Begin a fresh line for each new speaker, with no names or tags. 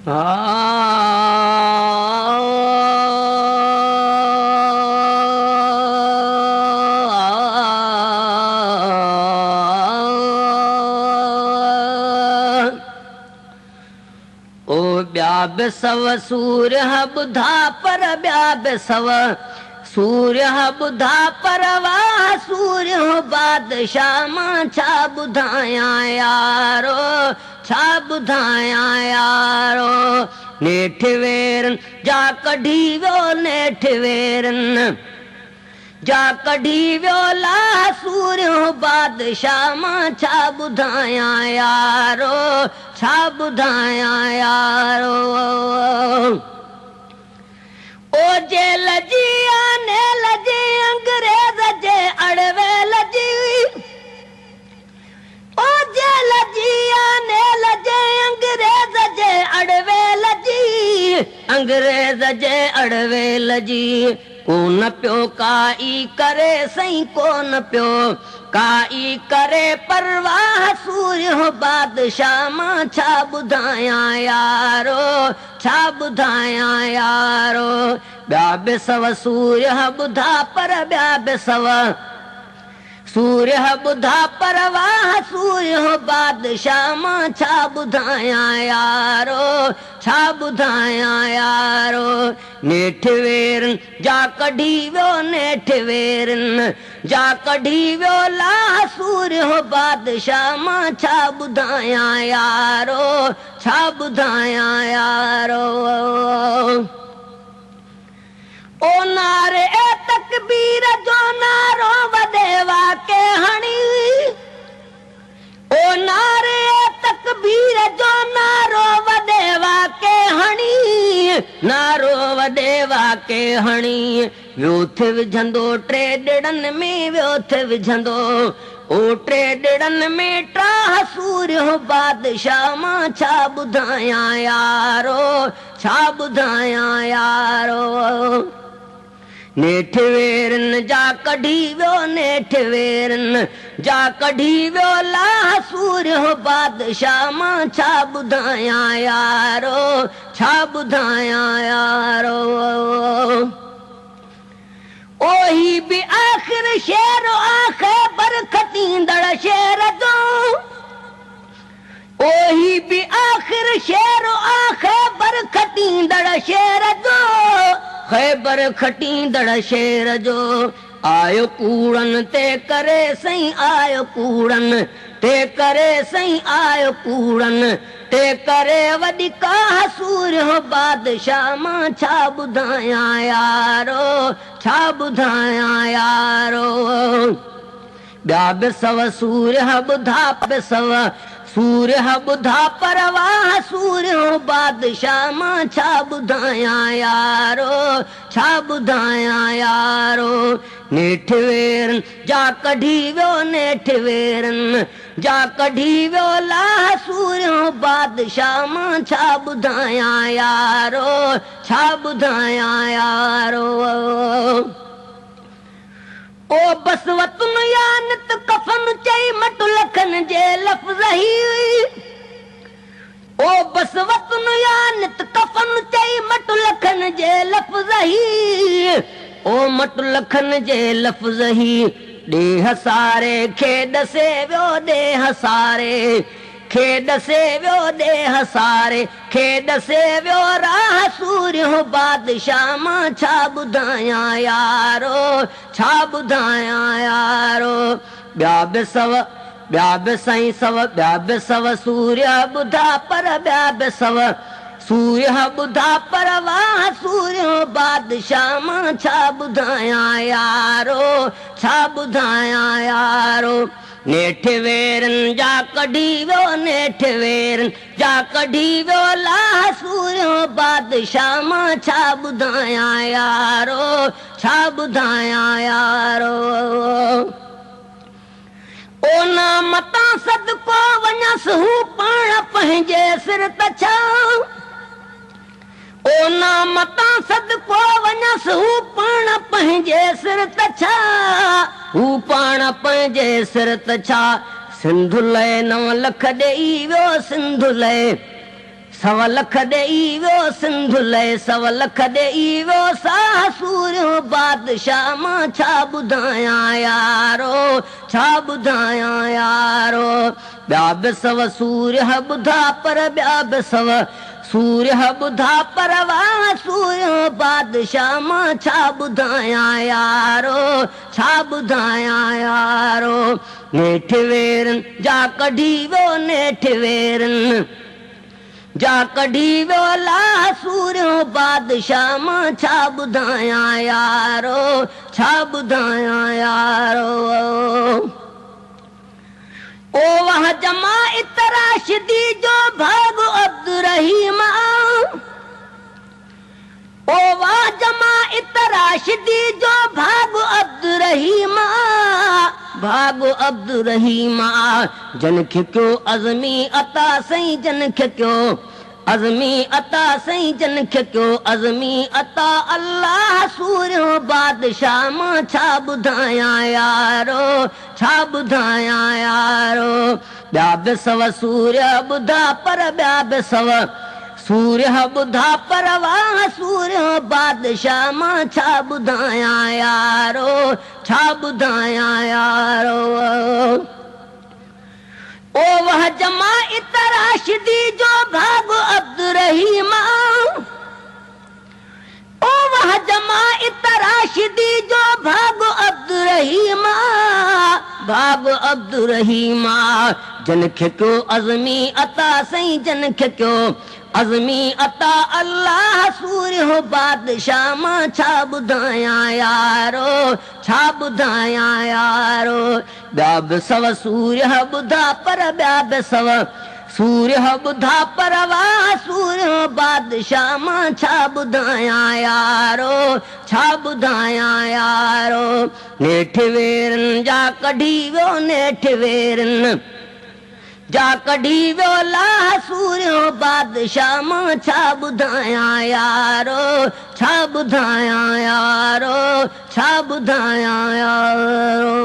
او ٻيا به سو سورهيه ٻڌا پر ٻيا به سو سورهيه ٻڌا پر واهه سورهيه بادشاهه مان ڇا ٻڌايان يارو ڇا ٻڌايان يارو نيٺ ويرن جا ڪڍي ويو نيٺ ويرن جا ڪڍي ويو لاهه سورهيو بادشاهه مان ڇا ٻڌايان يارو ڇا ٻڌايان يارو او جيل جي آنيل جي انگريز جي اڙويل جي او جيل جي آنيل جي انگريز جي اڙويل جي انگريز جي اڙويل جي ڪونه پيو ڪائي ڪري سائين ڪونه پيو ڪائي ڪري پرواهه سورهيو بادشاهه مان ڇا ٻڌايان يارو ڇا ٻڌايان يارو ٻيا به سو سورهيه ٻڌا پر ٻيا به سو سورهيه ٻڌا پر واهه سورهيو بادشاهه مان ڇا ٻڌايان يارو ڇا ٻڌايان يارو نيٺ ويرن جا ڪڍي ويو نيٺ ويرن جا ڪڍي ويو لاهه سورهيو بادشاهه مان ڇا ٻڌايان يارو ڇا ٻڌايان يارو او نعري تڪبير جو نعرو وڏي واڪي هڻي او نعري تڪبير جو نعرو وڏي واڪي هڻي نعرو وڏي واڪي هڻي ويو ٿ وجهندو ٽي ڏڙن ۾ ويو ٿ وجهندو او ٽي ڏڙن ۾ ٽاهه سورهيو بادشاهه مان ڇا ٻڌايان يارو ڇا ٻڌايان يارو نيٺ ويرن جا ڪڍي ويو نيٺ ويرن جا ڪڍي ويو لاهه سورهيو بادشاهه مان ڇا ٻڌايان يارو ڇا ٻڌايان يارو او هي به آخر شعر آ خيبر کٽيندڙ شير جو او هي به آخر شعر آ خيبر کٽيندڙ شير جو خيبر کٽيندڙ شير جو آيو ڪوڙن تي ڪري سائين آيو ڪوڙن تي ڪري سائين آيو ڪوڙن تي ڪري وڏي ڪاهه سورهيو بادشاهه مان ڇا ٻڌايان يارو ڇا ٻڌايان يارو ٻيا به سو سورهيه ٻڌا به سو سورهيه ٻڌا پر واهه سورهيو بادشاهه مان ڇا ٻڌايان يارو ڇا ٻڌايان يارو نيٺ ويرن جا ڪڍي ويو نيٺ ويرن جا ڪڍي ويو لاهه سورهيو بادشاهه مان ڇا ٻڌايان يارو ڇا ٻڌايان يارو او بس وطن يا نت ڪفن چئي مٽ لکن جي لفظ هي او بس وطن يا نت ڪفن چئي مٽ لکن جي لفظ هي او مٽ لکن جي لفظ هي ڏيهه ساري کي ڏسي ويو ڏيهه ساري کي ڏسي ويو ڏيهه ساري کي ڏسي ويو راهه سورهيو بادشاهه مان ڇا ٻڌايان يارو ڇا ٻڌايان يارو ٻيا به سو ٻيا به سائين سو ٻيا به سو سورهيه ٻڌا پر ٻيا به سو سورهيه ٻڌا پر واهه سورهيو بادشاهه مان ڇا ٻڌايان يارو ڇا ٻڌايان يارو نيٺ ويرن جا ڪڍي ويو نيٺ ويرن جا ڪڍي ويو لاهه سورهيو بادشاهه مان ڇا ٻڌايان يارو ڇا ٻڌايان يارو او نه متان صدقو وڃس هو پاڻ پنهنجي سر ته ڇا او نه متان صدقو وڃس هو پاڻ پنهنجي سر ته ڇا هو پاڻ پنهنجي سر ته ڇا سنڌ لئي 9 لک ڏيئي ويو سنڌ لئي سوا لک ڏيئي ويو سنڌ لئي، سوا لک ڏيئي ويو ساهه سوريو بادشاهه مان ڇا ٻڌايان يارو، ڇا ٻڌايان يارو. ٻيا به سو سوريه ٻڌا پر ٻيا به سو سوريه ٻڌا پر واهه سوريو بادشاهه مان ڇا ٻڌايان يارو، ڇا ٻڌايان يارو. نيٺ ويرن جا ڪڍي ويو، نيٺ ويرن جا ڪڍي ويو لاهه سوريو بادشاهه مان ڇا ٻڌايان يارو، ڇا ٻڌايان يارو. او واهه جماعت راشدي جو ڀاڳ عبدالرحيم، او واهه جماعت راشدي جو ڀاڳ عبدالرحيم، ڀاڳ عبدالرحيم. جن کي ڪيو عزمي عطا سائين، جن کي ڪيو عزمي عطا سائين، جن کي ڪيو عزمي عطا الله سوريو بادشاهه مان ڇا ٻڌايان يارو، ڇا ٻڌايان يارو. ٻيا به سو سوريه ٻڌا پر ٻيا به سو سوريه ٻڌا پر واهه سوريو بادشاهه مان ڇا ٻڌايان يارو، ڇا ٻڌايان يارو. او واهه جماعت راشدي جو ڀاڳ عبدالرحيم، او واهه جماعت راشدي جو ڀاڳ عبدالرحيم، ڀاڳ عبدالرحيم. جن کي ڪيو عزمي عطا سائين، جن کي ڪيو عزمي عطا الله سوريو بادشاهه مان ڇا ٻڌايان يارو، ڇا ٻڌايان يارو. ٻيا به سو سوريه ٻڌا پر ٻيا به سو سوريه ٻڌا پر واهه سوريو بادشاهه مان ڇا ٻڌايان يارو، ڇا ٻڌايان يارو. نيٺ ويرن جا ڪڍي ويو، نيٺ ويرن جا ڪڍي ويو لاهه سوريو بادشاهه مان ڇا ٻڌايان يارو، ڇا ٻڌايان يارو، ڇا ٻڌايان يارو.